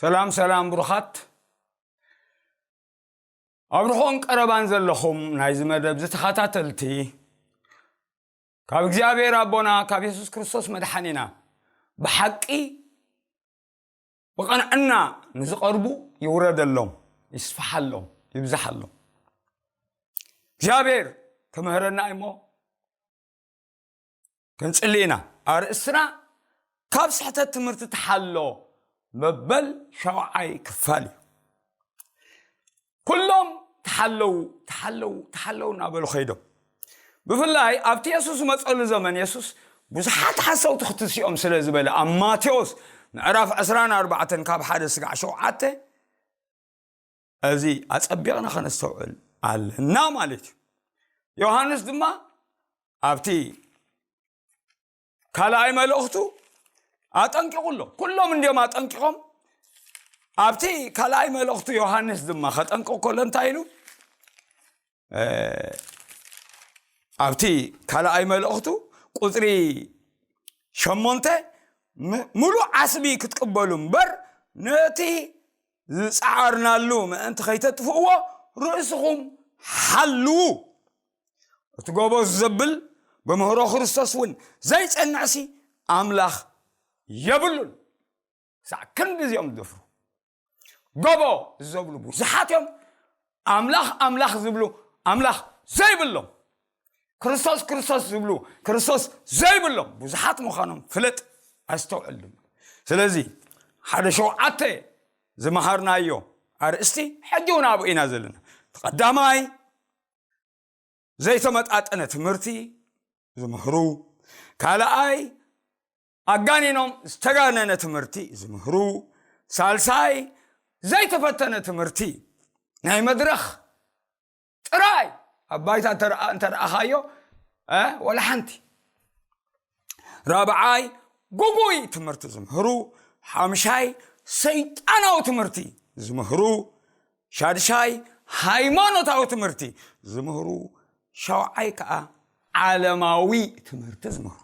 ሰላም ሰላም ብሩኻት፣ ኣብ ርሑቕን ቀረባን ዘለኹም ናይዚ መደብ ዝተኸታተልቲ፣ ካብ እግዚኣብሔር ኣቦና ካብ የሱስ ክርስቶስ መድሓኒና ብሓቂ ብቐንዕና ንዝቐርቡ ይውረደሎም፣ ይስፍሓሎም፣ ይብዝሓሎም። እግዚኣብሔር ክምህረና እሞ ክንጽሊ ኢና። ኣርእስትና ካብ ስሕተት ትምህርቲ ተሓሎ መበል ሻውዓይ ክፋል እዩ። ኩሎም ተሓለው፣ ተሓለው፣ ተሓለው እናበሉ ኸይዶም። ብፍላይ ኣብቲ የሱስ ዝመጸሉ ዘመን የሱስ ብዙሓት ሓሰውቲ ክትስኦም ስለ ዝበለ፣ ኣብ ማቴዎስ ምዕራፍ ዕስራን ኣርባዕተን ካብ ሓደ ስጋዕ ሸውዓተ፣ እዚ ኣጸቢቕና ከነስተውዕል ኣለና ማለት እዩ። ዮሃንስ ድማ ኣብቲ ካልኣይ መልእኽቱ ኣጠንቂቑ ኣሎ። ኩሎም እንዲዮም ኣጠንቂቖም። ኣብቲ ካልኣይ መልእኽቱ ዮሃንስ ድማ ከጠንቅቕ ከሎ እንታይ ኢሉ? እ፣ ኣብቲ ካልኣይ መልእኽቱ ቁጽሪ ሸሞንተ፣ ም-፣ ምሉእ ዓስቢ ክትቅበሉ እምበር፣ ነቲ ዝጸዓርናሉ ምእንቲ ከይተጥፍእዎ ርእስኹም ሓልዉ። እቲ ጎቦ ዘብል ብምህሮ ክርስቶስ እውን ዘይጸንዕሲ ኣምላኽ የብሉን። ክሳዕ ክንዲ እዚኦም ዝደፍሩ ጎቦ ዘብሉ ብዙሓት እዮም። ኣምላኽ ኣምላኽ ዝብሉ ኣምላኽ ዘይብሎም፣ ክርስቶስ ክርስቶስ ዝብሉ ክርስቶስ ዘይብሎም ብዙሓት ምዃኖም ፍለጥ፣ ኣስተውዕል ድማ። ስለዚ ሓደ ሸውዓተ ዝመሃርናዮ ኣርእስቲ ሕጂ እውን ኣብኡ ኢና ዘለና። እቲ ቀዳማይ ዘይተመጣጠነ ትምህርቲ ዝምህሩ፣ ካልኣይ ኣጋኒኖም ዝተጋነነ ትምህርቲ ዝምህሩ፣ ሳልሳይ ዘይተፈተነ ትምህርቲ ናይ መድረኽ ጥራይ ኣብ ባይታ እንተ ረኣ-፣ እንተ ረኣኻዮ፣ እ፣ ወላ ሓንቲ። ራብዓይ ጉጉይ ትምህርቲ ዝምህሩ፣ ሓምሻይ ሰይጣናዊ ትምህርቲ ዝምህሩ፣ ሻድሻይ ሃይማኖታዊ ትምህርቲ ዝምህሩ፣ ሻውዓይ ከኣ ዓለማዊ ትምህርቲ ዝምህሩ።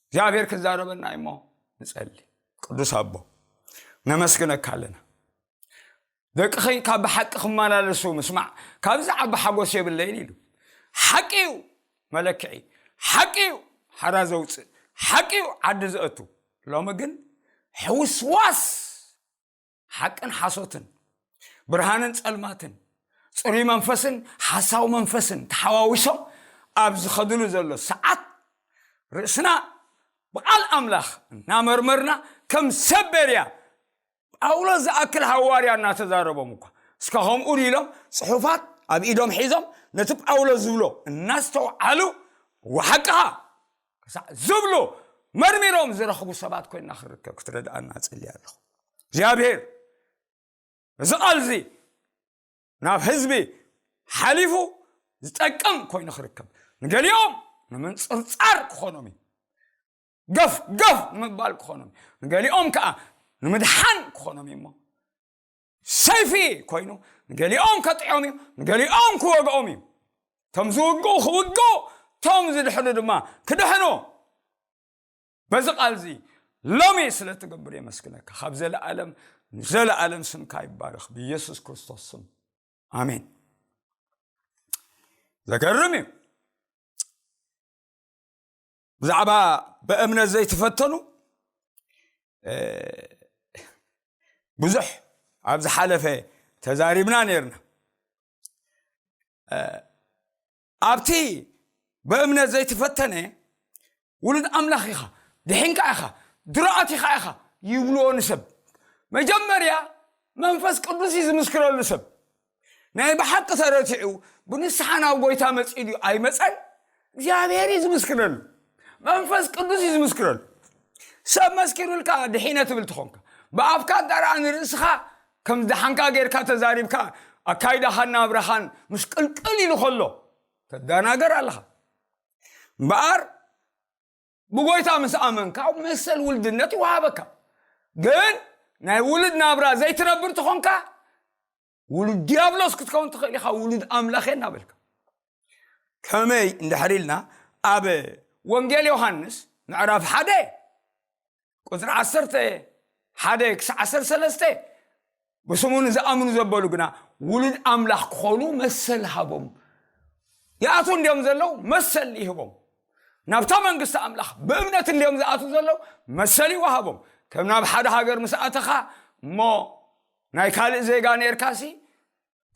እግዚኣብሔር ክዛረበና እሞ ንጸሊ። ቅዱስ ኣቦ፣ ነመስግነካ ኣለና። ደቅኺ ካብ ብሓቂ ክመላለሱ ምስማዕ ካብዚ ዓቢ ሓጎስ የብለይን ኢሉ። ሓቂ እዩ መለክዒ፣ ሓቂ እዩ ሓራ ዘውፅእ፣ ሓቂ እዩ ዓዲ ዘእቱ። ሎሚ ግን ሕውስዋስ ሓቅን ሓሶትን፣ ብርሃንን ጸልማትን፣ ጽሩይ መንፈስን ሓሳዊ መንፈስን ተሓዋዊሶም ኣብ ዝኸድሉ ዘሎ ሰዓት፣ ርእስና ብቓል ኣምላኽ እናመርመርና፣ ከም ሰብ ቤርያ ጳውሎስ ዝኣክል ሃዋርያ እናተዛረቦም እኳ፣ እስከ ከምኡ ኢሎም ጽሑፋት ኣብ ኢዶም ሒዞም ነቲ ጳውሎስ ዝብሎ እናስተውዓሉ፣ ወሓቅኻ ክሳዕ ዝብሉ መርሚሮም ዝረኽቡ ሰባት ኮይንና ክንርከብ ክትረድኣና እጽሊ ኣለኹ። እግዚኣብሔር እዚ ቃል እዚ ናብ ህዝቢ ሓሊፉ ዝጠቅም ኮይኑ ክርከብ፣ ንገሊኦም ንምንጽርጻር ክኾኖም እዩ፣ ገፍ ገፍ ንምባል ክኾኖም እዩ፣ ንገሊኦም ከዓ ንምድሓን ክኾኖም እዩ። እሞ ሰይፊ ኮይኑ ንገሊኦም ከጥዕዮም እዩ፣ ንገሊኦም ክወግኦም እዩ። እቶም ዝውግኡ ክውግኡ፣ እቶም ዝድሕኑ ድማ ክድሕኑ። በዚ ቃል እዚ ሎሚ ስለ ትገብር የመስግነካ። ካብ ዘለኣለም ንዘለኣለም ስምካ ይባረኽ፣ ብኢየሱስ ክርስቶስ ስም፣ ኣሜን። ዘገርም እዩ። ብዛዕባ ብእምነት ዘይትፈተኑ፣ እ፣ ብዙሕ ኣብ ዝሓለፈ ተዛሪብና ነይርና። እ፣ ኣብቲ ብእምነት ዘይተፈተነ ውሉድ ኣምላኽ ኢኻ፣ ድሒንካ ኢኻ፣ ድሮ ኣቲኻ ኢኻ ይብልዎ ንሰብ። መጀመርያ መንፈስ ቅዱስ እዩ ዝምስክረሉ ሰብ። ናይ ብሓቂ ተረቲዑ ብንስሓ ናብ ጎይታ መጺኡ ድዩ ኣይመጸን? እግዚኣብሔር እዩ ዝምስክረሉ። መንፈስ ቅዱስ እዩ ዝምስክረሉ። ሰብ መስኪሩልካ ድሒነ ትብል ትኾንካ፣ ብኣፍካ እንተ ደኣ ንርእስኻ ከም ዝደሓንካ ጌርካ ተዛሪብካ፣ ኣካይዳኻን ናብራኻን ምስቅልቅል ኢሉ ከሎ ተደናገር ኣለኻ። እምበኣር ብጎይታ ምስ ኣመንካ መሰል ውልድነት ይወሃበካ። ግን ናይ ውሉድ ናብራ ዘይትነብር ትኾንካ፣ ውሉድ ዲያብሎስ ክትከውን ትኽእል ኢኻ፣ ውሉድ ኣምላኽ እየ እናበልካ። ከመይ እንድሕር ኢልና፣ ኣብ ወንጌል ዮሃንስ ምዕራፍ ሓደ ቁጽሪ ዓሰርተ ሓደ ክሳዕ ዓሰርተ ሰለስተ ብስሙ ንዝኣምኑ ዘበሉ ግና ውሉድ ኣምላኽ ክኾኑ መሰል ሃቦም። ይኣትዉ እንዲዮም ዘለዉ መሰል ይህቦም። ናብታ መንግስቲ ኣምላኽ ብእምነት እንዲዮም ዝኣትዉ ዘለዉ መሰል ይወሃቦም። ከም ናብ ሓደ ሃገር ምስ ኣተኻ እሞ ናይ ካልእ ዜጋ ነርካሲ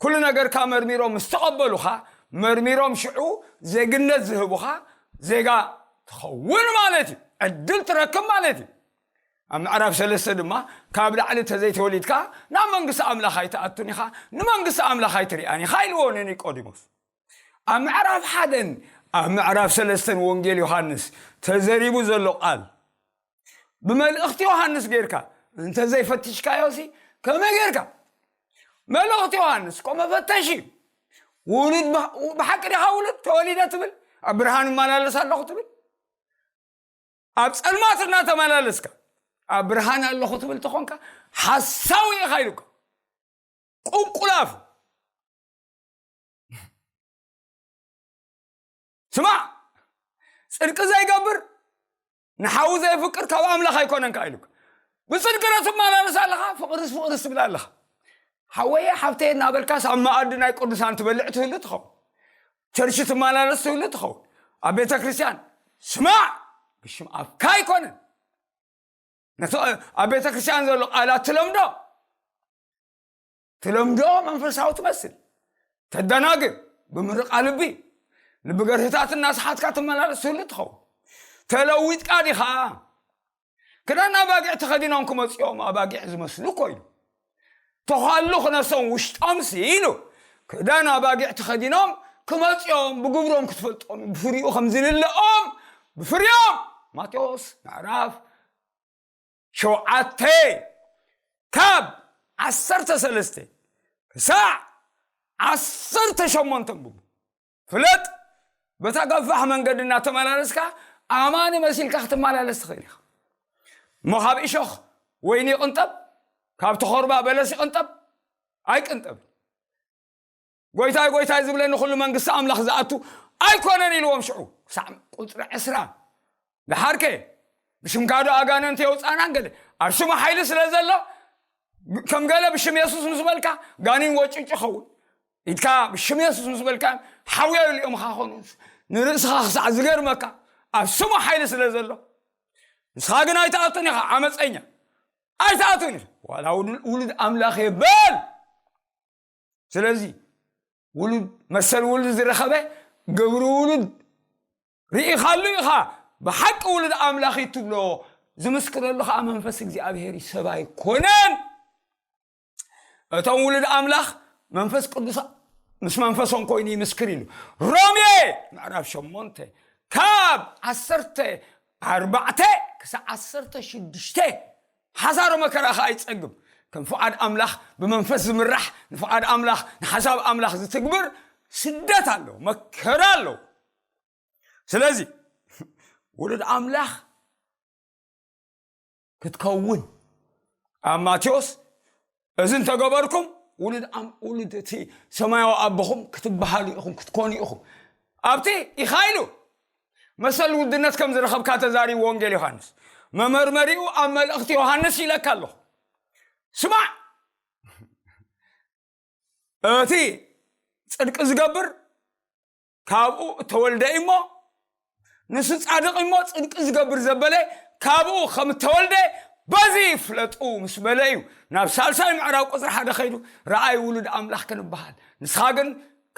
ኩሉ ነገርካ መርሚሮም ምስ ተቐበሉኻ መርሚሮም ሽዑ ዜግነት ዝህቡኻ ዜጋ ትኸውን ማለት እዩ። ዕድል ትረክብ ማለት እዩ። ኣብ ምዕራፍ ሰለስተ ድማ ካብ ላዕሊ ተዘይተወሊድካ ናብ መንግስቲ ኣምላኽ ኣይትኣቱን ኢኻ፣ ንመንግስቲ ኣምላኽ ኣይትሪኣን ኢኻ ኢልዎ ንኒቆዲሞስ። ኣብ ምዕራፍ ሓደን ኣብ ምዕራፍ ሰለስተን ወንጌል ዮሃንስ ተዘሪቡ ዘሎ ቃል ብመልእኽቲ ዮሃንስ ጌርካ እንተዘይፈቲሽካዮ ሲ ከመይ ጌርካ? መልእኽቲ ዮሃንስ እኮ መፈተሽ እዩ። ውሉድ ብሓ- ብሓቂ ዲኻ ውሉድ ተወሊደ ትብል? ኣብ ብርሃን እመላለስ ኣለኹ ትብል? ኣብ ጸልማት እናተመላለስካ ኣብ ብርሃን ኣለኹ ትብል ተኾንካ ሓሳዊ ኢኻ ኢሉካ። ቁንቁላፍ ስማዕ፣ ጽድቂ ዘይገብር ንሓዉ ዘየፍቅር ካብ ኣምላኽ ኣይኮነን ከኣ ኢሉካ። ብጽድቂ ዶ ትመላለስ ኣለኻ? ፍቕርስ ፍቕርስ ትብል ኣለኻ። ሓወየ ሓብተየ እናበልካስ ኣብ መኣዲ ናይ ቅዱሳን ትበልዕ ትህሉ ትኸውን። ቸርች ትመላለስ ትህሉ ትኸውን። ኣብ ቤተ ክርስቲያን ስማዕ፣ ብሽም ኣፍካ ኣይኮነን። ነቲ ኣብ ቤተ ክርስቲያን ዘሎ ቃላት ትለምዶ ትለምዶ መንፈሳዊ ትመስል ተደናግር ብምርቃ ልቢ ልቢ ገርህታት እናስሓትካ ትመላለስ ትህሉ ትኸውን። ተለዊጥካ ዲኻ? ክዳን ኣባጊዕ ተኸዲኖም ክመፅኦም ኣባጊዕ ዝመስሉ እኮ ኢሉ ተዃሉ ክነሶም ውሽጦምሲ ኢሉ ክዳን ኣባጊዕ ተኸዲኖም ክመፅኦም ብግብሮም ክትፈልጦም ብፍሪኡ ከም ዝልለኦም ብፍሪኦም ማቴዎስ ምዕራፍ ሸውዓተ ካብ ዓሰርተ ሰለስተ ክሳዕ ዓሰርተ ሸሞንተ ብቡ ፍለጥ። በታ ገፋሕ መንገዲ እናተመላለስካ ኣማኒ መሲልካ ክትመላለስ ትኽእል ኢኻ። እሞ ካብ እሾኽ ወይኒ ይቕንጠብ፣ ካብ ተኾርባ በለስ ይቕንጠብ ኣይቅንጠብን። ጎይታይ ጎይታይ ዝብለኒ ኩሉ መንግስቲ ኣምላኽ ዝኣቱ ኣይኮነን ኢልዎም። ሽዑ ክሳዕ ቁፅሪ ዕስራ ደሓርከ ብሽምካዶ ኣጋንንቲ የውፃናን ገለ ኣብ ሽሙ ሓይሊ ስለ ዘሎ ከም ገለ ብሽም የሱስ ምስ በልካ ጋኒን ወጭጭ ኸውን ኢድካ ብሽም የሱስ ምስ በልካ ሓውያ ኢሉ እዮም ኻኾኑ ንርእስኻ ክሳዕ ዝገርመካ ኣብ ስሙ ሓይሊ ስለ ዘሎ ንስኻ ግን ኣይትኣቱን ኢኻ ዓመፀኛ ኣይትኣቱን ኢኻ ዋላ ውሉድ ኣምላኽ የበል ስለዚ ውሉድ መሰል ውሉድ ዝረኸበ ግብሪ ውሉድ ርኢኻሉ ኢኻ ብሓቂ ውሉድ ኣምላኽ እዩ ትብሎ ዝምስክረሉ ከዓ መንፈስ እግዚኣብሔር እዩ ሰብ ኣይኮነን እቶም ውሉድ ኣምላኽ መንፈስ ቅዱስ ምስ መንፈሶም ኮይኑ ይምስክር ኢሉ ሮሜ ምዕራፍ ሸሞንተ ካብ ዓሰርተ ኣርባዕተ ክሳብ ዓሰርተ ሽዱሽተ ሓሳሮ መከራ ከዓ ይፀግብ ከም ፍቓድ ኣምላኽ ብመንፈስ ዝምራሕ ንፍቓድ ኣምላኽ ንሓሳብ ኣምላኽ ዝትግብር ስደት ኣሎ መከራ ኣሎ ስለዚ ውሉድ ኣምላኽ ክትከውን ኣብ ማቴዎስ እዚ እንተገበርኩም ውሉድ እቲ ሰማያዊ ኣቦኹም ክትበሃሉ ኢኹም ክትኮኑ ኢኹም ኣብቲ ኢኻ ኢሉ መሰል ውድነት ከም ዝረኸብካ ተዛሪቡ ወንጌል ዮሃንስ መመርመሪኡ ኣብ መልእኽቲ ዮሃንስ ኢለካ ኣለኹ ስማዕ እቲ ጽድቂ ዝገብር ካብኡ እተወልደ እሞ ንሱ ጻድቕ እሞ ጽድቂ ዝገብር ዘበለ ካብኡ ከም እተወልደ በዚ ፍለጡ ምስ በለ እዩ ናብ ሳልሳይ ምዕራብ ቁፅሪ ሓደ ኸይዱ ረኣይ ውሉድ ኣምላኽ ክንበሃል ንስኻ ግን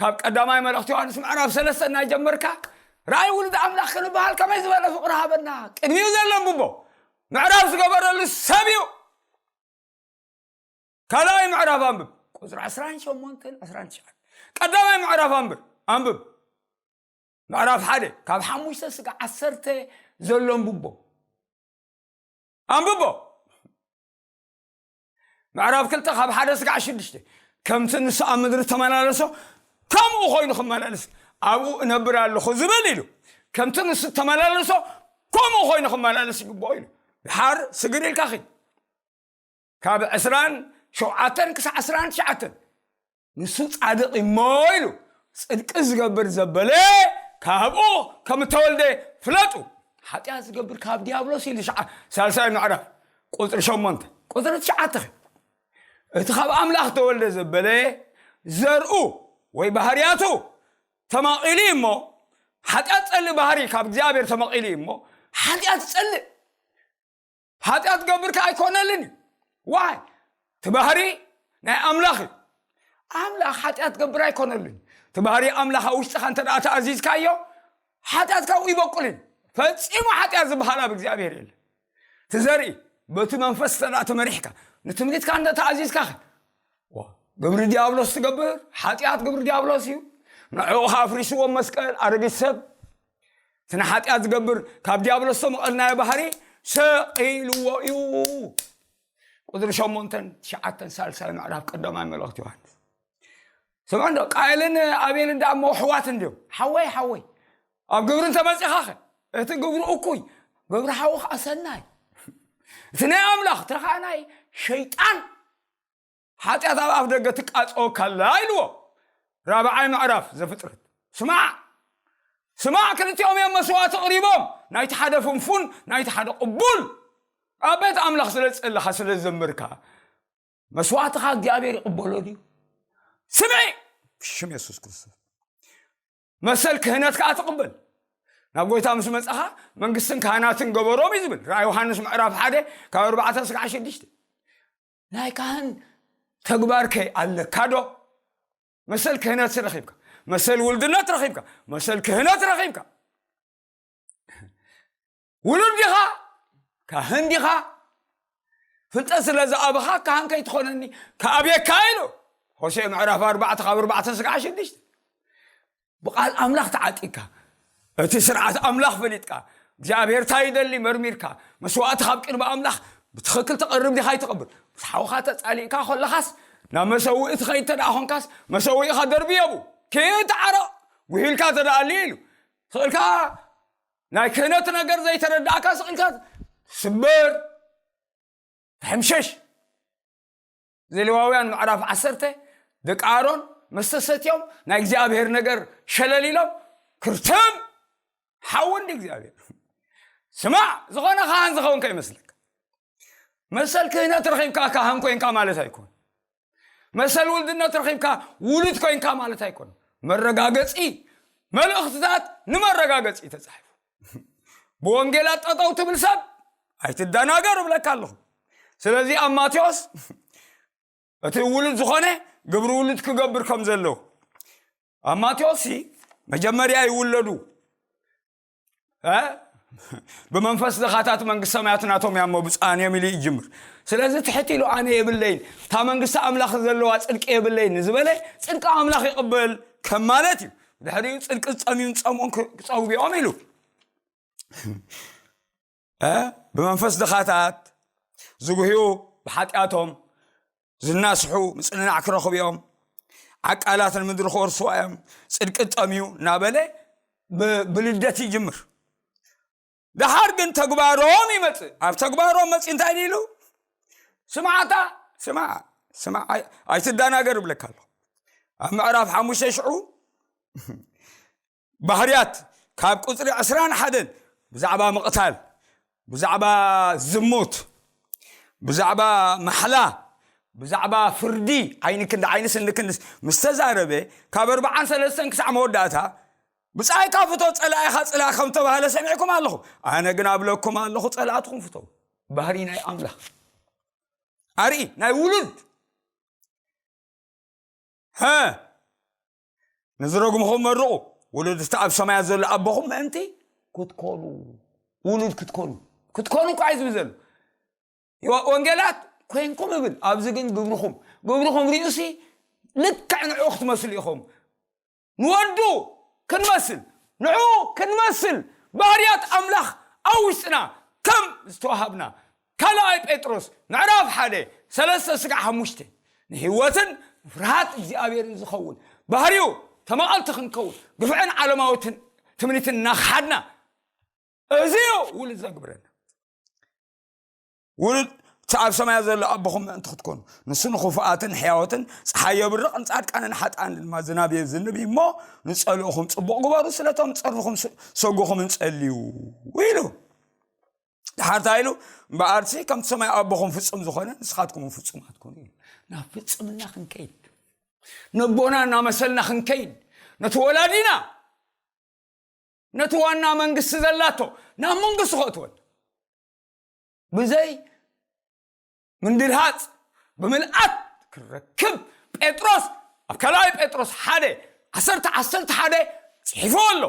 ካብ ቀዳማይ መልእኽቲ ዮሃንስ ምዕራብ ሰለስተ እናጀመርካ ረኣይ ውሉድ ኣምላኽ ክንበሃል ከመይ ዝበለ ፍቕሪ ሃበና ቅድሚኡ ዘሎ ኣንብቦ ምዕራብ ዝገበረሉ ሰብ እዩ ካልኣይ ምዕራፍ ኣንብብ ቁፅሪ ዓስራን ሸሞንተን ዓስራን ትሽዓን ቀዳማይ ምዕራፍ ኣንብብ ኣንብብ ምዕራፍ ሓደ ካብ ሓሙሽተ ስጋ ዓሰርተ ዘሎ ኣንብቦ ኣንብቦ ምዕራፍ ክልተ ካብ ሓደ ስጋዕ ሽዱሽተ ከምቲ ንሱ ኣብ ምድሪ ተመላለሶ ከምኡ ኮይኑ ክመላለስ ኣብኡ እነብር ኣለኹ ዝብል ኢሉ ከምቲ ንሱ ተመላለሶ ከምኡ ኮይኑ ክመላለስ ይግብኦ ኢሉ ድሓር ስግር ኢልካ ኺድ ካብ ዕስራን ሸውዓተን ክሳዕ ዕስራን ትሽዓተን ንሱ ጻድቕ እሞ ኢሉ ጽድቂ ዝገብር ዘበለ ካብኡ ከም እተወልደ ፍለጡ ሓጢኣት ዝገብር ካብ ዲያብሎስ ኢሉ ሸዓ ሳልሳይ ምዕራፍ ቁፅሪ ሸሞንተ ቁፅሪ ትሽዓተ እቲ ካብ ኣምላኽ ተወልደ ዘበለ ዘርኡ ወይ ባህርያቱ ተማቒሉ እሞ ሓጢኣት ጸልእ ባህሪ ካብ እግዚኣብሔር ተመቒሉ እዩ እሞ ሓጢኣት ጸልእ ሓጢኣት ገብር ከኣ ኣይኮነልን እዩ ዋይ እቲ ባህሪ ናይ ኣምላኽ እዩ ኣምላኽ ሓጢኣት ገብር ኣይኮነልን እቲ ባህሪ ኣምላኽ ኣብ ውሽጥኻ እንተ ደኣ ተኣዚዝካዮ ሓጢኣት ካብኡ ይበቁል እዩ ፈጺሙ ሓጢኣት ዝበሃል ኣብ እግዚኣብሔር የለን እቲ ዘርኢ በቲ መንፈስ እንተ ደኣ ተመሪሕካ ንትምኒትካ እንደ ተኣዚዝካ ግብሪ ዲያብሎስ ትገብር ሓጢኣት ግብሪ ዲያብሎስ እዩ ንዕኡ ኣፍሪስዎ መስቀል ኣረጊት ሰብ እቲ ንሓጢኣት ዝገብር ካብ ዲያብሎስ ዝተመቐልናዮ ባህሪ ሰቒልዎ እዩ ቁፅሪ ሸሞንተን ትሽዓተን ሳልሳይ ምዕራፍ ቀዳማይ መልእኽቲ ዮሃንስ ስምዑ እንዶ ቃየልን ኣቤልን ደኣ እሞ ኣሕዋት እንድዮም ሓወይ ሓወይ ኣብ ግብሪ እንተመፂኻኸ እቲ ግብሪ እኩይ ግብሪ ሓዊ ከዓ ሰናይ እቲ ናይ ኣምላኽ እቲ ከዓ ናይ ሸይጣን ሓጢኣት ኣብ ኣፍ ደገ ትቃፀወካ ኣላ ኢልዎ ራብዓይ ምዕራፍ ዘፍጥረት ስማዕ ስማዕ ክልቲኦም እዮም መስዋእቲ ቅሪቦም ናይቲ ሓደ ፍንፉን ናይቲ ሓደ ቅቡል ኣብ ቤት ኣምላኽ ስለ ዝፀለኻ ስለ ዝዘመርካ መስዋእትኻ እግዚኣብሔር ይቕበሎ ድዩ ስምዒ ሽም የሱስ ክርስቶስ መሰል ክህነት ከዓ ትቕበል ናብ ጎይታ ምስ መፀኻ መንግስትን ካህናትን ገበሮም እዩ ዝብል ራእ ዮሃንስ ምዕራፍ ሓደ ካብ ኣርባዕተ ስጋዕ ሽዱሽተ ናይ ካህን ተግባርከ ኣለካ ዶ መሰል ክህነት ረኺብካ መሰል ውልድነት ረኺብካ መሰል ክህነት ረኺብካ ውሉድ ዲኻ ካህን ዲኻ ፍልጠት ስለ ዝኣብኻ ካህን ከይትኾነኒ ከኣብየካ ኢሉ ሆሴዕ ምዕራፍ ኣርባዕተ ካብ ኣርባዕተ ስጋዕ ሽዱሽተ ብቓል ኣምላኽ ተዓጢካ እቲ ስርዓት ኣምላኽ ፈሊጥካ እግዚኣብሔር እንታይ ይደሊ መርሚርካ መስዋእቲ ካብ ቅድሚ ኣምላኽ ብትኽክል ተቐርብ ዲኻ ይተቐብር ምስ ሓውኻ ተጻሊእካ ከለኻስ ናብ መሰውኢ ትኸይድ ተደኣ ኾንካስ መሰውኢኻ ደርቢ የቡ ኪድ ተዓረቕ ጉሂልካ ተደኣሊ ኢሉ ትኽእልካ ናይ ክህነት ነገር ዘይተረዳእካ ስቕልካ ስበር ሕምሸሽ ዘሌዋውያን ምዕራፍ ዓሰርተ ደቂ ኣሮን መስተሰትዮም ናይ እግዚኣብሔር ነገር ሸለል ኢሎም ክርትም ሓዊ እንዲ እግዚኣብሔር ስማዕ ዝኾነ ካህን ዝኸውን ከይመስለካ መሰል ክህነት ረኺብካ ካህን ኮይንካ ማለት ኣይኮን መሰል ውልድነት ረኺብካ ውሉድ ኮይንካ ማለት ኣይኮን መረጋገፂ መልእኽትታት ንመረጋገፂ ተፃሒፉ ብወንጌላት ጠጠው ትብል ሰብ ኣይትደናገር እብለካ ኣለኹ ስለዚ ኣብ ማቴዎስ እቲ ውሉድ ዝኾነ ግብሪ ውሉድ ክገብር ከም ዘለዎ ኣብ ማቴዎስ መጀመርያ ይውለዱ ብመንፈስ ድኻታት መንግስት ሰማያት ናቶም እያ እሞ ብፁዓን እዮም ኢሉ ይጅምር ስለዚ ትሕት ኢሉ ኣነ የብለይን እታ መንግስቲ ኣምላኽ ዘለዋ ፅድቂ የብለይን ዝበለ ፅድቂ ኣምላኽ ይቕበል ከም ማለት እዩ ድሕሪኡ ፅድቂ ዝፀምዩን ፀምኦን ክፀውቢኦም ኢሉ ብመንፈስ ድኻታት ዝጉህዩ ብሓጢኣቶም ዝናስሑ ምፅንናዕ ክረኽቡ እዮም ዓቃላት ንምድሪ ክወርስዋ እዮም ፅድቂ ጠምዩ እናበለ ብልደት ይጅምር ደሓር ግን ተግባሮም ይመፅእ ኣብ ተግባሮም መፂ እንታይ ኢሉ ስማዕታ ስማዕ ስማዕ ኣይትዳናገር ይብለካ ኣሎ ኣብ ምዕራፍ ሓሙሽተ ሽዑ ባህርያት ካብ ቁፅሪ ዕስራን ሓደን ብዛዕባ ምቕታል ብዛዕባ ዝሙት ብዛዕባ ማሕላ ብዛዕባ ፍርዲ ዓይኒ ክንዲ ዓይኒ ስኒ ክንዲ ምስ ተዛረበ ካብ ኣርባዓን ሰለስተን ክሳዕ መወዳእታ ብፃይካ ፍቶ ፀላኢኻ ፅላእ ከም ተባህለ ሰሚዕኩም ኣለኹ ኣነ ግን ኣብለኩም ኣለኹ ፀላእትኹም ፍቶ ባህሪ ናይ ኣምላኽ ኣርኢ ናይ ውሉድ ንዝረግምኹም መርቑ ውሉድ እቲ ኣብ ሰማያት ዘሎ ኣቦኹም ምእንቲ ክትኮኑ ውሉድ ክትኮኑ ክትኮኑ እኳ እዩ ዝብል ዘሎ ወንጌላት ኮይንኩም እብል ኣብዚ ግን ግብርኹም ግብርኹም ሪኡሲ ልክዕ ንዕኡ ክትመስሉ ኢኹም ንወዱ ክንመስል ንዑ ክንመስል ባህርያት ኣምላኽ ኣብ ውሽጥና ከም ዝተዋሃብና ካልኣይ ጴጥሮስ ምዕራፍ ሓደ ሰለስተ ስጋዕ ሓሙሽተ ንህይወትን ፍርሃት እግዚኣብሔርን ዝኸውን ባህሪው ተማቐልቲ ክንከውን ግፍዕን ዓለማዊ ትምኒትን እናኸሓድና እዚ እዩ ውሉድ ዘግብረና ውሉድ እቲ ኣብ ሰማያ ዘሎ ኣቦኹም ምእንቲ ክትኮኑ ንሱ ንኽፉኣትን ሕያወትን ፀሓይ የብርቕ ንፃድቃንን ሓጥኣን ድማ ዝናብ የዝንብ እዩ እሞ ንፀልእኹም ፅቡቕ ግበሩ ስለቶም ፀርፍኹም ሰጉኹም እንፀልዩ ኢሉ ድሓር እንታይ ኢሉ? እምበኣርሲ ከምቲ ሰማይ ኣቦኹም ፍጹም ዝኾነ ንስኻትኩም እውን ፍጹማት ኩኑ ኢሉ። ናብ ፍጽምና ክንከይድ፣ ነቦና እናመሰልና ክንከይድ፣ ነቲ ወላዲና፣ ነቲ ዋና መንግስቲ ዘላቶ ናብ መንግስቱ ከእትወን ብዘይ ምንድርሃጽ ብምልኣት ክረክብ ጴጥሮስ ኣብ ካልኣይ ጴጥሮስ ሓደ ዓሰርተ ዓሰርተ ሓደ ጽሒፍዎ ኣሎ።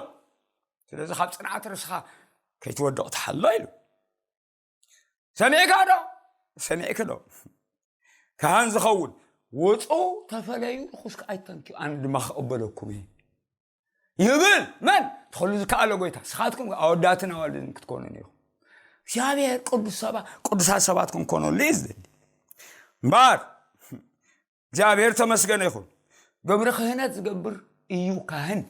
ስለዚ ካብ ጽንዓት ርእስኻ ከይትወድቕ ትሓሎ ኢሉ። ሰሚዕካ ዶ? ሰሚዕክ ዶ? ካህን ዝኸውን ውጹ ተፈለዩ፣ ርኹስ ከኣ ኣይተንክዩ፣ ኣነ ድማ ክቕበለኩም እየ ይብል። መን? እቲ ኩሉ ዝከኣሎ ጎይታ። ንስኻትኩም ኣወዳትን ኣዋልድን ክትኮኑን ኢኹም። እግዚኣብሔር ቅዱስ ሰባ-፣ ቅዱሳት ሰባት ክንኮነሉ እዩ ዝደሊ። እምበኣር እግዚኣብሔር ተመስገነ ይኹን። ግብሪ ክህነት ዝገብር እዩ ካህን።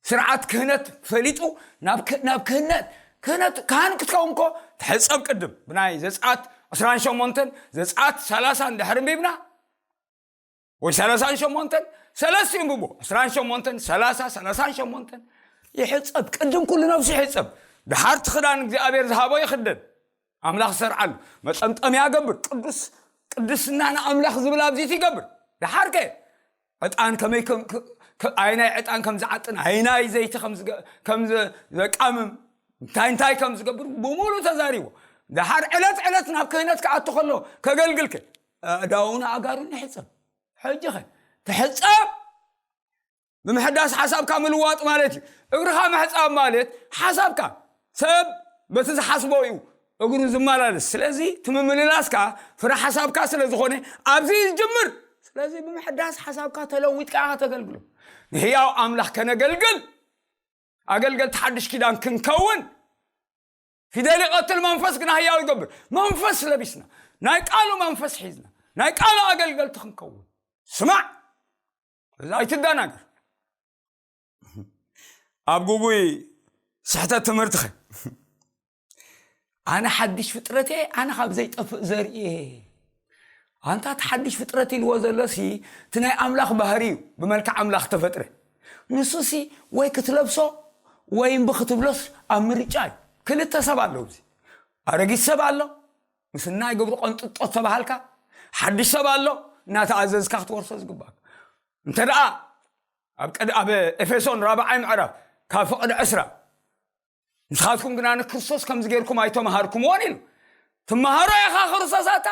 ስርዓት ክህነት ፈሊጡ ናብ ክ-፣ ናብ ክህነት፣ ክህነት፣ ካህን ክትከውን እኮ ትሕጸብ ቅድም። ብናይ ዘጽኣት ዕስራን ሸሞንተን፣ ዘጽኣት ሰላሳ እንድሕር ኣንቢብና፣ ወይ ሰላሳን ሸሞንተን፣ ሰለስቲኡ ኣንብቦ፣ ዕስራን ሸሞንተን፣ ሰላሳ፣ ሰላሳን ሸሞንተን፣ ይሕጸብ። ቅድም ኩሉ ነብሱ ይሕጸብ። ድሓር እቲ ክዳን እግዚኣብሔር ዝሃቦ ይኽደን። ኣምላኽ ዝሰርዓሉ መጠምጠምያ ገብር። ቅዱስ፣ ቅድስና ንኣምላኽ ዝብል ኣብዚ ይገብር። ድሓር ከ ዕጣን ከመይ ከም፣ ከ-፣ ከ-፣ ኣይናይ ዕጣን ከም ዝዓጥን፣ ኣይናይ ዘይቲ ከም ዝገ-፣ ከም ዘ-፣ ዘቃምም፣ እንታይ እንታይ ከም ዝገብር ብምሉእ ተዛሪቦ። ድሓር ዕለት ዕለት ናብ ክህነት ክኣቱ ከሎ ከገልግል ከ ኣእዳውን ኣእጋሩን ይሕጸብ። ሕጂ ኸ ትሕጸብ? ብምሕዳስ ሓሳብካ ምልዋጥ ማለት እዩ። እግርኻ ምሕጻብ ማለት ሓሳብካ፣ ሰብ በቲ ዝሓስቦ እዩ እግሩ ዝመላለስ። ስለዚ እቲ ምምልላስካ ፍረ ሓሳብካ ስለ ዝኾነ ኣብዚ እዩ ዝጅምር። ስለዚ ብምሕዳስ ሓሳብካ ተለዊጥካ ኢኻ ተገልግሎ። ንህያው ኣምላኽ ከነገልግል፣ ኣገልገልቲ ሓድሽ ኪዳን ክንከውን፣ ፊደል ይቐትል መንፈስ ግና ህያው ይገብር። መንፈስ ለቢስና፣ ናይ ቃሉ መንፈስ ሒዝና፣ ናይ ቃሉ ኣገልገልቲ ክንከውን። ስማዕ፣ እዛ ኣይትደናገር። ኣብ ጉጉይ ስሕተት ትምህርትኸ? ኣነ ሓድሽ ፍጥረት እየ፣ ኣነ ካብ ዘይጠፍእ ዘርኢ እየ። ኣንታ እቲ ሓድሽ ፍጥረት ኢልዎ ዘሎሲ እቲ ናይ ኣምላኽ ባህሪ እዩ፣ ብመልክዕ ኣምላኽ ተፈጥረ። ንሱሲ ወይ ክትለብሶ ወይ እምቢ ክትብሎስ ኣብ ምርጫ እዩ። ክልተ ሰብ ኣሎ ኣብዚ። ኣረጊት ሰብ ኣሎ፣ ምስናይ ግብሪ ቀንጥጦ ተባሃልካ፣ ሓድሽ ሰብ ኣሎ፣ እናተኣዘዝካ ክትወርሶ ዝግባእ። እንተ ደኣ ኣብ ቀድ-፣ ኣብ ኤፌሶን ራብዓይ ምዕራፍ ካብ ፍቕዲ ዕስራ፣ ንስኻትኩም ግና ንክርስቶስ ከምዚ ጌርኩም ኣይተምሃርኩምዎን ኢሉ። ትመሃሮ ኢኻ ክርስቶስ ኣታ፣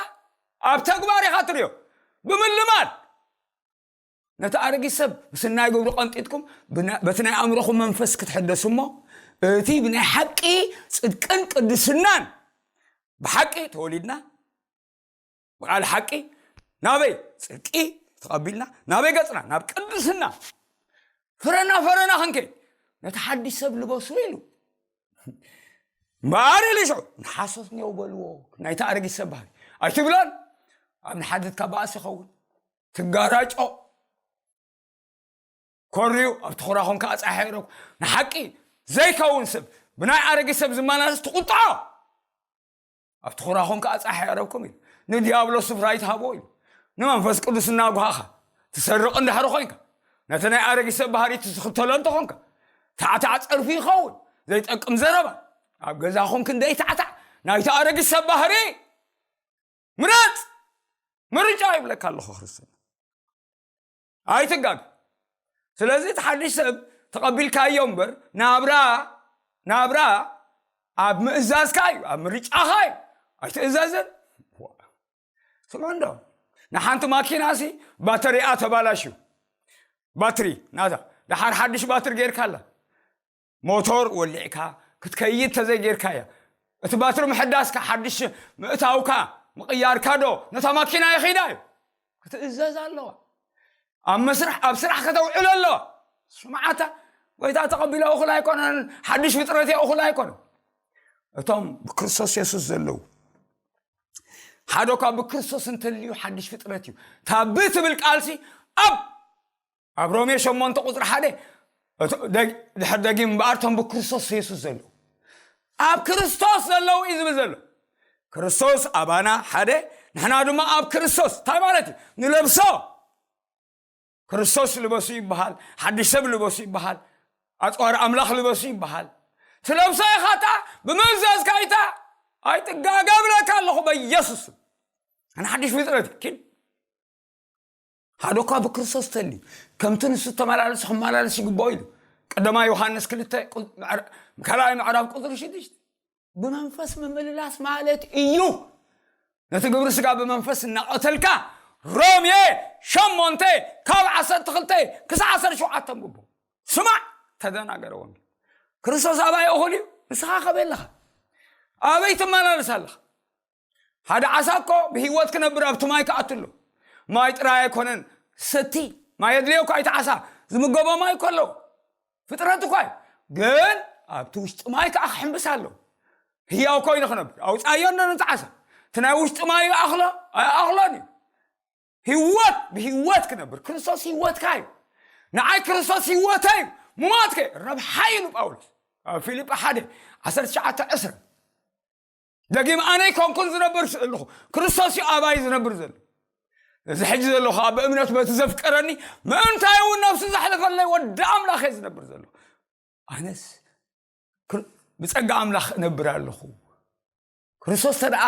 ኣብ ተግባር ኢኻ ትርእዮ። ብምልማድ ነቲ ኣረጊት ሰብ ምስናይ ግብሪ ቀንጢጥኩም ብና-፣ በቲ ናይ ኣእምሮኹም መንፈስ ክትሕደሱ እሞ፣ እቲ ብናይ ሓቂ ጽድቅን ቅድስናን ብሓቂ ተወሊድና፣ ብቓል ሓቂ ናበይ ጽድቂ ተቐቢልና፣ ናበይ ገጽና ናብ ቅድስና፣ ፍረና ፍረና ክንከይድ ነቲ ሓድሽ ሰብ ልበሱ ኢሉ። እምበኣር ኢሉ ሽዑ ንሓሶት እኒአው በልዎ፣ ናይቲ ኣረጊት ሰብ ባህሪ ኣይትብሎን። ኣብ ንሓድትካ ባእሲ ይኸውን፣ ትጋራጮ፣ ኮርዩ ኣብቲ ኩራ ኮንካ ኣጻሕያ ይረኩ። ንሓቂ ዘይከውን ሰብ፣ ብናይ ኣረጊት ሰብ ዝመላለስ ትቁጥዖ። ኣብቲ ኩራ ኮንካ ኣጻሕያ ይረኩም ኢሉ። ንዲያብሎስ ስፍራ ይትሃቦ ኢሉ። ንመንፈስ ቅዱስ እናጓሃኻ ትሰርቕ እንድሕሪ ኮንካ፣ ነቲ ናይ ኣረጊት ሰብ ባህሪ ትዝኽተሎ እንተኾንካ፣ ታዕታዕ ጸርፊ ይኸውን፣ ዘይጠቅም ዘረባ። ኣብ ገዛኹም ክንደይ ታዕታዕ ናይቲ ኣረጊት ሰብ ባህሪ ምረጽ። ምርጫ ይብለካ ኣለኹ ክርስትና። ኣይትጋግ። ስለዚ እቲ ሓድሽ ሰብ ተቐቢልካዮ እምበር፣ ናብራ፣ ናብራ ኣብ ምእዛዝካ እዩ፣ ኣብ ምርጫኻ እዩ። ኣይትእዘዝን። ስምዑ እንዶ፣ ንሓንቲ ማኪናሲ ባተሪኣ ተባላሽዩ፣ ባትሪ ናታ፣ ደሓር ሓድሽ ባትሪ ጌርካላ፣ ሞቶር ወሊዕካ ክትከይድ ተዘይጌርካያ፣ እቲ ባትሪ ምሕዳስካ፣ ሓድሽ ምእታውካ፣ ምቕያርካ ዶ ነታ ማኪና የኺዳ እዩ? ክትእዘዝ ኣለዋ። ኣብ መስርሕ፣ ኣብ ስራሕ ከተውዕሎ ኣለዋ። ስምዓታ፣ ጎይታ ተቐቢሎ እኹል ኣይኮነን፣ ሓድሽ ፍጥረት እየ እኹል ኣይኮነን። እቶም ብክርስቶስ የሱስ ዘለዉ፣ ሓደ እኳ ብክርስቶስ እንተልዩ ሓድሽ ፍጥረት እዩ። እታ ብ ትብል ቃልሲ ኣብ፣ ኣብ ሮሜ ሸሞንተ ቁጽሪ ሓደ፣ እቶ-፣ ደግ-፣ ድሕር ደጊም እምበኣር እቶም ብክርስቶስ የሱስ ዘለዉ፣ ኣብ ክርስቶስ ዘለዉ እዩ ዝብል ዘሎ። ክርስቶስ ኣባና ሓደ፣ ንሕና ድማ ኣብ ክርስቶስ። እንታይ ማለት እዩ? ንለብሶ። ክርስቶስ ልበሱ ይበሃል፣ ሓድሽ ሰብ ልበሱ ይበሃል፣ ኣጽዋር ኣምላኽ ልበሱ ይበሃል። ስለብሶ ኢኻታ ብምእዛዝ ካይታ ኣይትጋገ ብለካ ኣለኹ በኢየሱስ። ኣነ ሓድሽ ፍጥረት ኪን ሓደ እኳ ብክርስቶስ ተልዩ ከምቲ ንሱ ተመላለሱ ክመላለስ ይግባኦ ኢሉ። ቀዳማይ ዮሃንስ ክልተ ቁ- ምዕራ- ካልኣይ ምዕራፍ ቁፅሪ ሽዱሽተ። ብመንፈስ ምምልላስ ማለት እዩ። ነቲ ግብሪ ስጋ ብመንፈስ እናቐተልካ። ሮሜ ሸሞንተ ካብ ዓሰርተ ክልተ ክሳብ ዓሰርተ ሸውዓተ ብቦ ስማዕ። ተደናገረ ወንጌል። ክርስቶስ ኣባይ እኹል እዩ። ንስኻ ከበይ ኣለኻ? ኣበይ ትመላለስ ኣለኻ? ሓደ ዓሳ እኮ ብህይወት ክነብር ኣብቲ ማይ ክኣቱ ኣሎ። ማይ ጥራይ ኣይኮነን ሰቲ። ማይ የድልዮ እኳ እቲ ዓሳ። ዝምገቦ ማይ እኮ ኣለዎ። ፍጥረት እኳ እዩ። ግን ኣብቲ ውሽጢ ማይ ከዓ ክሕምብስ ኣለዎ። ህያው ኮይኑ ክነብር ኣውፃዮ እንዶ ነቲ ዓሳ። እቲ ናይ ውሽጢ ማይ ይኣኽሎ ኣይኣኽሎን እዩ። ህይወት ብህይወት ክነብር ክርስቶስ ህይወትካ እዩ። ንዓይ ክርስቶስ ህይወተይ እዩ። ሙማትከ ረብሓ እዩ ኢሉ ጳውሎስ ኣብ ፊልጳ ሓደ ዓሰርተ ትሽዓተ ዕስራ። ደጊም ኣነ ኣይኮንኩን ዝነብር ዘለኹ፣ ክርስቶስ እዩ ኣባይ ዝነብር ዘሎ። እዚ ሕጂ ዘለኹ ኣብ እምነት በቲ ዘፍቀረኒ ምእንታይ እውን ነብሱ ዘሕለፈለይ ወዲ ኣምላኽ እየ ዝነብር ዘለኹ። ኣነስ ክር- ብጸጋ ኣምላኽ እነብር ኣለኹ። ክርስቶስ ተደኣ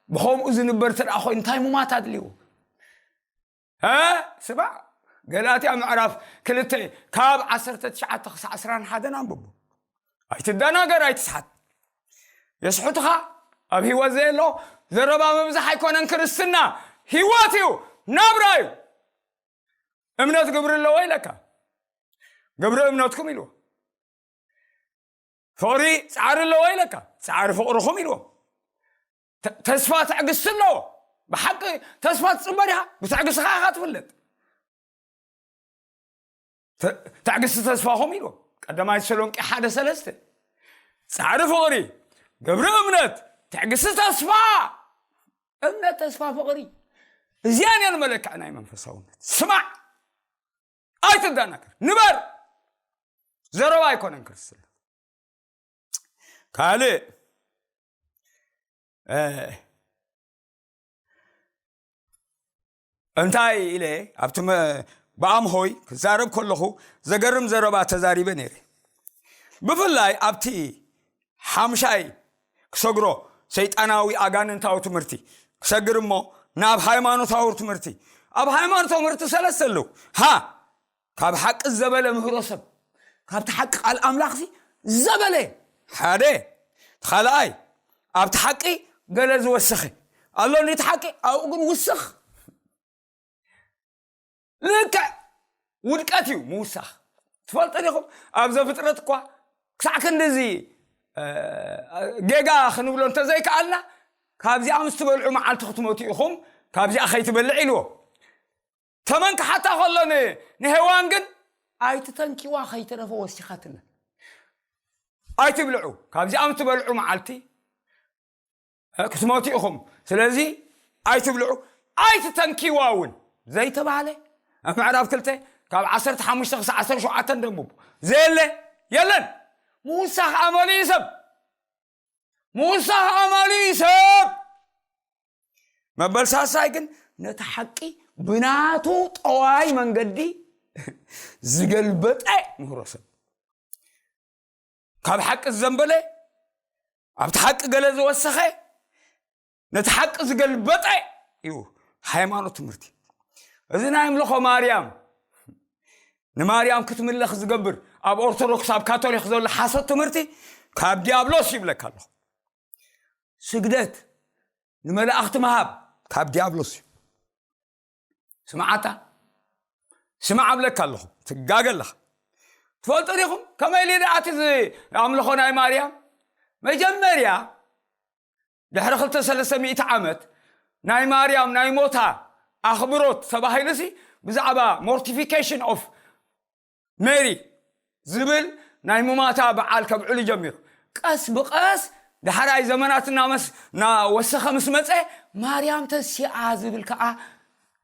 ብኸምኡ ዝንበር ተደኣ ኮይኑ እንታይ ሙማት ኣድልዎ? እ ስማዕ፣ ገላትያ ምዕራፍ ክልተ ካብ ዓሰርተ ትሽዓተ ክሳዕ ዕስራን ሓደን ኣንብቡ። ኣይትደናገር ኣይትስሓት። የስሕቱኻ። ኣብ ህይወት ዘየሎ ዘረባ ምብዛሕ ኣይኮነን ክርስትና። ህይወት እዩ፣ ናብራ እዩ። እምነት ግብሪ ኣለዎ ኢለካ፣ ግብሪ እምነትኩም ኢልዎ። ፍቕሪ ጻዕሪ ኣለዎ ኢለካ፣ ጻዕሪ ፍቕርኹም ኢልዎ። ተ- ተስፋ ትዕግስቲ ኣለዎ። ብሓቂ ተስፋ ትጽበ ዲኻ? ብትዕግስቲ ኸዓ ኢኻ ትፍለጥ። ተ- ትዕግስቲ ተስፋኹም ኢልዎ። ቀዳማይ ተሰሎንቄ ሓደ ሰለስተ። ጻዕሪ ፍቕሪ፣ ግብሪ እምነት፣ ትዕግስቲ ተስፋ። እምነት፣ ተስፋ፣ ፍቕሪ፣ እዚኣን እየን መለክዒ ናይ መንፈሳውነት። ስማዕ፣ ኣይትደናገር፣ ንበር። ዘረባ ኣይኮነን ክርስትና። ካልእ እ፣ እንታይ ኢለ ኣብቲ መ- ብኣምሆይ ክዛረብ ከለኹ ዘገርም ዘረባ ተዛሪበ ነይረ። ብፍላይ ኣብቲ ሓምሻይ ክሰግሮ ሰይጣናዊ ኣጋንንታዊ ትምህርቲ ክሰግር እሞ ናብ ሃይማኖታዊ ትምህርቲ፣ ኣብ ሃይማኖታዊ ትምህርቲ ሰለስተ ኣለዉ። ሃ ካብ ሓቂ ዘበለ ምህሮ ሰብ፣ ካብቲ ሓቂ ቃል ኣምላኽሲ ዘበለ ሓደ። ካልኣይ ኣብቲ ሓቂ ገለ ዝወሰኸ ኣሎ፣ ነቲ ሓቂ ኣብኡ ግን ውስኽ። ልክዕ ውድቀት እዩ ምውሳኽ። ትፈልጡ ዲኹም? ኣብ ዘፍጥረት እኳ ክሳዕ ክንድዚ እ፣ ጌጋ ክንብሎ እንተዘይከኣልና፣ ካብዚኣ ምስ ትበልዑ መዓልቲ ክትሞቱ ኢኹም፣ ካብዚኣ ከይትበልዕ ኢልዎ። ተመን ክሓታ ከሎ ን- ንሄዋን ግን ኣይትተንኪዋ ከይተረፈ ወሲኻትላ። ኣይትብልዑ፣ ካብዚኣ ምስ ትበልዑ መዓልቲ እ፣ ክትሞቱ ኢኹም። ስለዚ ኣይትብልዑ፣ ኣይትተንኪዋ እውን ዘይተባህለ ኣብ ምዕራፍ ክልተ ካብ ዓሰርተ ሓሙሽተ ክሳዕ ዓሰርተ ሸውዓተ ደንብቡ። ዘየለ የለን። ምውሳኽ ኣመሉ እዩ ሰብ። ምውሳኽ ኣመሉ እዩ ሰብ። መበል ሳልሳይ ግን ነቲ ሓቂ ብናቱ ጠዋይ መንገዲ ዝገልበጠ ምህሮ ሰብ። ካብ ሓቂ ዝዘንበለ፣ ኣብቲ ሓቂ ገለ ዝወሰኸ፣ ነቲ ሓቂ ዝገልበጠ እዩ ሃይማኖት ትምህርቲ። እዚ ናይ ኣምልኾ ማርያም፣ ንማርያም ክትምለኽ ዝገብር ኣብ ኦርቶዶክስ ኣብ ካቶሊክ ዘሎ ሓሶት ትምህርቲ ካብ ዲያብሎስ ይብለካ ኣለኹ። ስግደት ንመላእኽቲ ምሃብ ካብ ዲያብሎስ እዩ። ስምዓታ ስማዕ ኣብለካ ኣለኹ፣ ትጋገ ኣለኻ። ትፈልጡ ዲኹም ከመይ ኢሉ ደኣ እቲ ኣምልኾ ናይ ማርያም መጀመርያ ድሕሪ ክልተ ሰለስተ ሚእቲ ዓመት ናይ ማርያም ናይ ሞታ ኣኽብሮት ተባሂሉሲ ብዛዕባ ሞርቲፊኬሽን ኦፍ ሜሪ ዝብል ናይ ሙማታ በዓል ከብዕሉ ጀሚሩ። ቀስ ብቐስ ዳሕራይ ዘመናት እናመስ- እናወሰኸ ምስ መፀ ማርያም ተሲኣ ዝብል ከዓ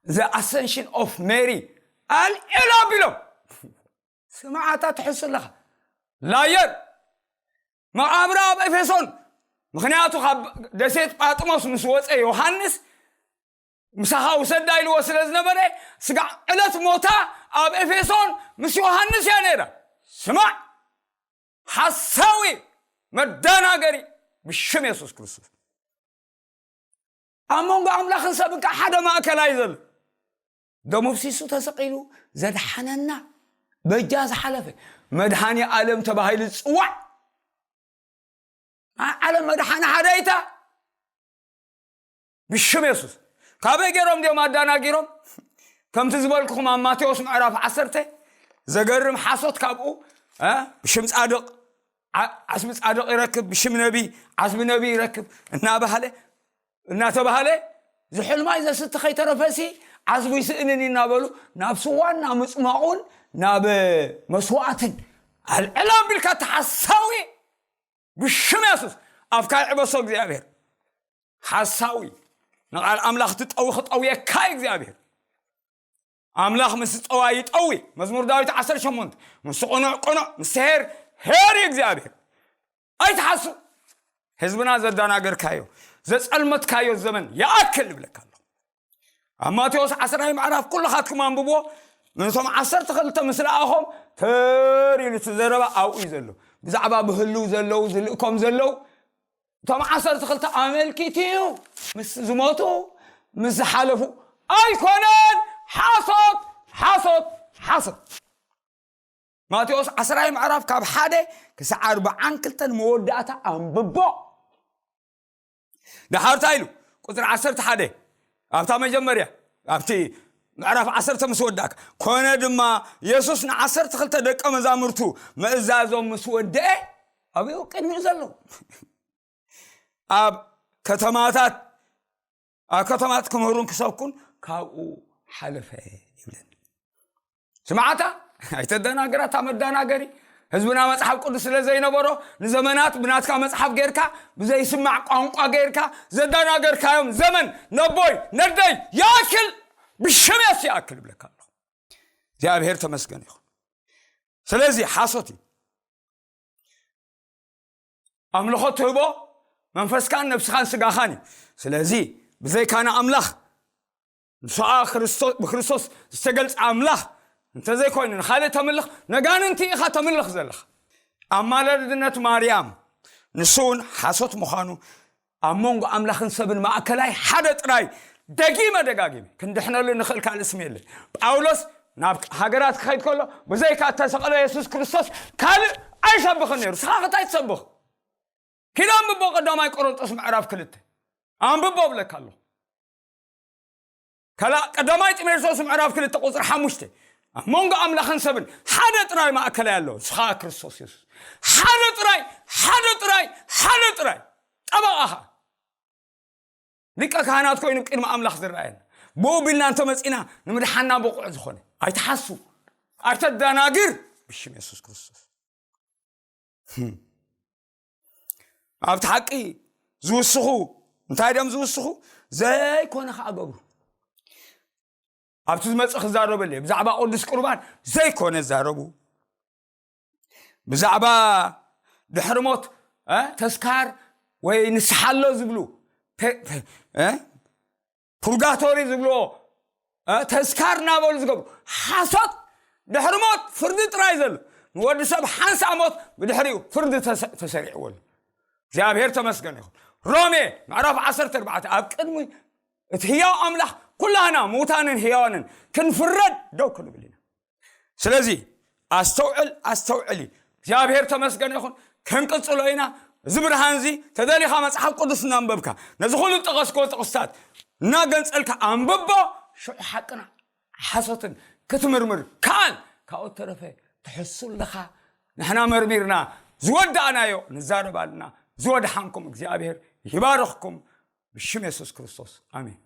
the ascension of Mary ኣልዒሉ ኣቢሎም። ስምዓታ ትሕሱ ኣለኻ። ላየር መቓብራ ኣብ ኤፌሶን። ምኽንያቱ ካብ ደሴት ጳጥሞስ ምስ ወፀ ዮሃንስ ምሳኻ ውሰዳ ኢልዎ ስለ ዝነበረ ስጋዕ ዕለት ሞታ ኣብ ኤፌሶን ምስ ዮሃንስ እያ ነይራ። ስማዕ ሓሳዊ መደናገሪ ብሽም የሱስ ክርስቶስ። ኣብ መንጎ ኣምላኽን ሰብን ከዓ ሓደ ማእከላይ ዘሎ። ደሙ ፍሲሱ ተሰቒሉ ዘድሓነና፣ በጃ ዝሓለፈ፣ መድሃኒ ዓለም ተባሂሉ ዝጽዋዕ፣ ናይ ዓለም መድሓኒ ሓደይታ ብሽም የሱስ። ካበይ ገይሮም ድዮም ኣዳናጊሮም? ከምቲ ዝበልኩኹም ኣብ ማቴዎስ ምዕራፍ ዓሰርተ ዘገርም ሓሶት ካብኡ፣ እ፣ ብሽም ጻድቕ፣ ዓ-፣ ዓስቢ ጻድቕ ይረክብ፣ ብሽም ነቢ፣ ዓስቢ ነቢ ይረክብ እናባህለ፣ እናተባህለ፣ ዝሕልማይ ዘስቲ ከይተረፈሲ ዓስቡ ይስእንን እዩ እናበሉ ናብ ስዋን ናብ ምጽማቑን ናብ መስዋዕትን ኣልዕል ኣቢልካ ተሓሳዊ ብሽም የሱስ ኣፍካ ይዕበሶ እግዚኣብሔር። ሓሳዊ፣ ንቓል ኣምላኽ ትጠዊ ክጠውየካ እዩ እግዚኣብሔር። ኣምላኽ ምስ ጸዋ ይጠዊ። መዝሙር ዳዊት ዓሰርተ ሸሞንተ፣ ምስ ቅኑዕ ቅኑዕ፣ ምስ ሄር ሄር እዩ እግዚኣብሔር። ኣይትሓሱ። ህዝብና ዘዳናገርካዮ፣ ዘጸልመትካዮ ዘመን ይኣክል ይብለካ ኣለኹ። ኣብ ማቴዎስ ዓስራይ ምዕራፍ ኩልኻትኩም ኣንብብዎ። ነቶም ዓሰርተ ክልተ ምስ ለኣኾም ተር ኢሉ እቲ ዘረባ ኣብኡ እዩ ዘሎ። ብዛዕባ ብህልው ዘለዉ፣ ዝልእኮም ዘለዉ፣ እቶም ዓሰርተ ክልተ ኣመልኪቱ እዩ። ምስ ዝሞቱ፣ ምስ ዝሓለፉ ኣይኮነን። ሓሶት፣ ሓሶት፣ ሓሶት። ማቴዎስ ዓስራይ ምዕራፍ ካብ ሓደ ክሳዕ ኣርብዓን ክልተን መወዳእታ ኣንብቦ። ደሓር እንታይ ኢሉ? ቁጽሪ ዓሰርተ ሓደ፣ ኣብታ መጀመርያ፣ ኣብቲ ምዕራፍ ዓሰርተ ምስ ወዳእካ፣ ኮነ ድማ የሱስ ንዓሰርተ ክልተ ደቀ መዛሙርቱ ምእዛዞም ምስ ወደአ፣ ኣበይ ቅድሚኡ ዘለዉ? ኣብ ከተማታት፣ ኣብ ከተማት ክምህሩን ክሰብኩን ካብኡ ሓለፈ ይብለና። ስምዓታ፣ ኣይተደናግራ፣ እታ መደናገሪ። ህዝብና መጽሓፍ ቅዱስ ስለ ዘይነበሮ፣ ንዘመናት ብናትካ መጽሓፍ ጌርካ፣ ብዘይስማዕ ቋንቋ ጌርካ ዘደናገርካዮም ዘመን፣ ነቦይ፣ ነደይ፣ ይኣክል፣ ብሽም የሱስ ይኣክል እብለካ ኣለኹ። እግዚኣብሔር ተመስገን ይኹን። ስለዚ ሓሶት እዩ። ኣምልኾ ትህቦ መንፈስካን ነብስኻን ስጋኻን እዩ። ስለዚ ብዘይካ ንኣምላኽ፣ ንሱ ኸኣ ክርስቶ-፣ ብክርስቶስ ዝተገልጸ ኣምላኽ እንተዘይኮይኑ፣ ንኻልእ ተምልኽ፣ ነጋንንቲ ኢኻ ተምልኽ ዘለኻ። ኣማላድነት ማርያም ንሱ እውን ሓሶት ምዃኑ፣ ኣብ መንጎ ኣምላኽን ሰብን ማእከላይ ሓደ ጥራይ፣ ደጊመ ደጋጊመ፣ ክንድሕነሉ ንኽእል ካልእ ስም የለን። ጳውሎስ ናብ ሃገራት ክኸይድ ከሎ፣ ብዘይካ እተሰቕለ የሱስ ክርስቶስ ካልእ ኣይሰብኽን ነይሩ። ንስኻ ከ እንታይ ትሰብኽ? ኪድ ኣንብቦ ቀዳማይ ቆሮንጦስ ምዕራፍ ክልተ። ኣንብቦ እብለካ ኣለኹ። ከላ-፣ ቀዳማይ ጢሞቴዎስ ምዕራፍ ክልተ ቁጽሪ ሓሙሽተ፣ ኣብ መንጎ ኣምላኽን ሰብን ሓደ ጥራይ ማእከላይ ኣሎ፣ ንሱ ኸኣ ክርስቶስ የሱስ። ሓደ ጥራይ፣ ሓደ ጥራይ፣ ሓደ ጥራይ። ጠበቓ ኸኣ ሊቀ ካህናት ኮይኑ ቅድሚ ኣምላኽ ዝረኣየና። ብኡ ቢልና እንተመጺና ንምድሓንና ብቑዕ ዝኾነ። ኣይትሓሱ። ኣይተደናግር ብሽም የሱስ ክርስቶስ። ኣብቲ ሓቂ ዝውስኹ፣ እንታይ ድዮም ዝውስኹ? ዘይኮነ ኸኣ ገብሩ። ኣብቲ ዝመጽእ ክዛረበሉ እየ። ብዛዕባ ቅዱስ ቁርባን ዘይኮነ ዛረቡ። ብዛዕባ ድሕሪ ሞት፣ እ፣ ተስካር ወይ ንስሓ ኣሎ ዝብሉ፣ ፔ-፣ ፔ-፣ እ፣ ፑርጋቶሪ ዝብልዎ፣ እ፣ ተስካር እናበሉ ዝገብሩ ሓሶት። ድሕሪ ሞት ፍርዲ ጥራይ ዘሎ። ንወዲ ሰብ ሓንሳእ ሞት፣ ብድሕሪኡ ፍርዲ ተሰ-፣ ተሰሪዕዎ ኣሎ። እግዚኣብሔር ተመስገን ይኹን። ሮሜ ምዕራፍ ዓሰርተ ኣርባዕተ፣ ኣብ ቅድሚ እቲ ህያው ኣምላኽ ኩላህና ምዉታንን ህያዋንን ክንፍረድ ደው ክንብል ኢና። ስለዚ ኣስተውዕል፣ ኣስተውዕሊ። እግዚኣብሔር ተመስገን ይኹን። ክንቅጽሎ ኢና። እዚ ብርሃን እዚ ተደሊኻ መጽሓፍ ቅዱስ እናንበብካ፣ ነዚ ኩሉ ዝጠቐስክዎ ጥቕስታት እናገንጸልካ ኣንብቦ። ሽዑ ሓቅና ሓሶትን ክትምርምር ከኣል። ካብኡ ተረፈ ትሕሱ ኣለኻ። ንሕና መርሚርና ዝወዳእናዮ ንዛረብ ኣለና። ዝወድሓንኩም እግዚኣብሔር ይባርኽኩም። ብሽም የሱስ ክርስቶስ፣ ኣሜን።